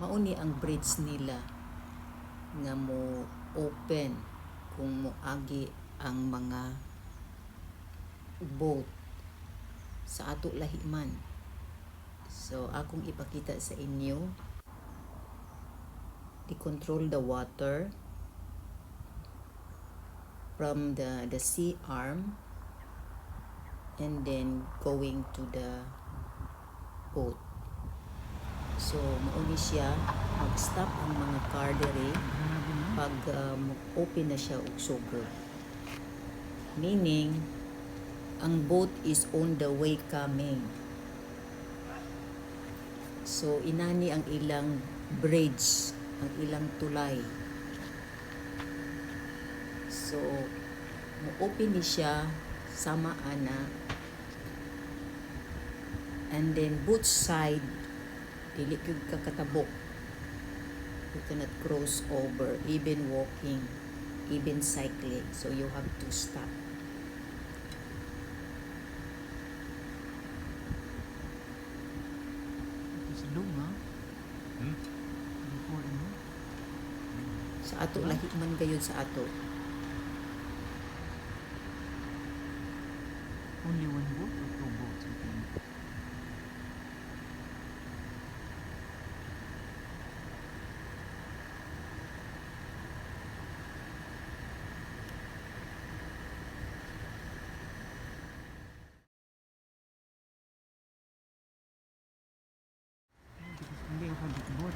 Mao ni ang bridge nila nga mo open kung moagi ang mga boat sa ato lahi man. So akong ipakita sa inyo. They control the water from the sea arm and then going to the boat. So mao ni siya, mag-stop ang mga car diri Grabe, no? pag open na siya og sugod. Meaning, ang boat is on the way coming. So inani ang ilang bridge, ang ilang tulay. So mo-open ni siya sama ana and then both side dili gyud ka katabok. You cannot cross over, even walking, even cycling. So you have to stop. It is long, ah. Hmm? Before, ano? Sa ato lahi man gayud sa ato. Only one boat or two boats, I think? Oh, because only a public boat.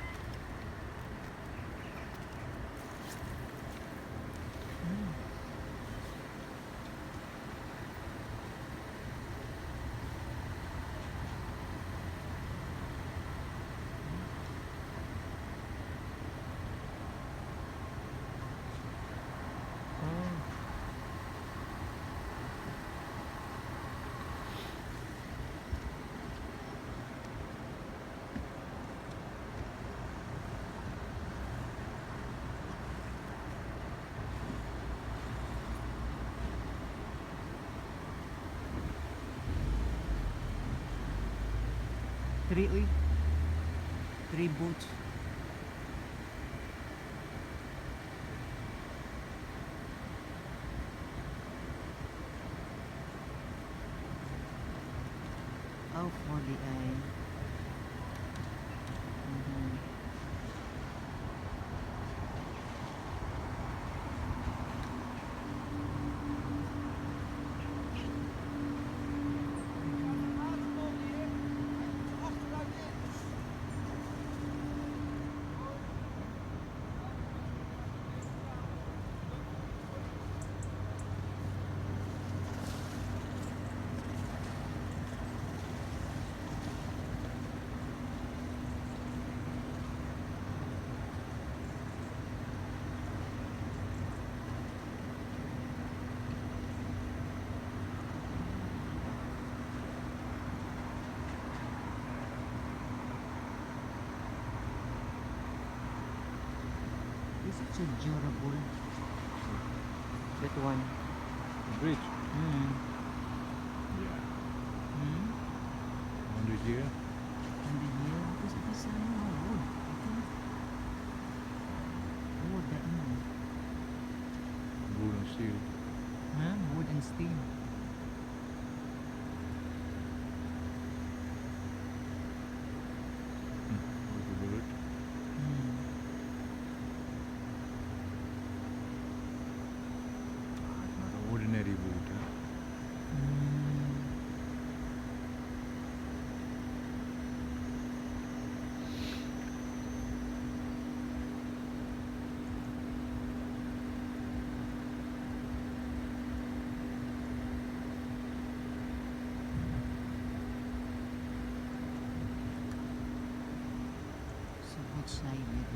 Oh. Three, uy. Three boats. Oh, for the eye. Is it so durable? That one. The bridge. Yeah. 100 year. 100 year? Because it is ano, wood, I think. Wood, that ano. Wood and steel. Huh? Wood and steel. With the bird. Ah, it's not ordinary wood. Huh? So both side.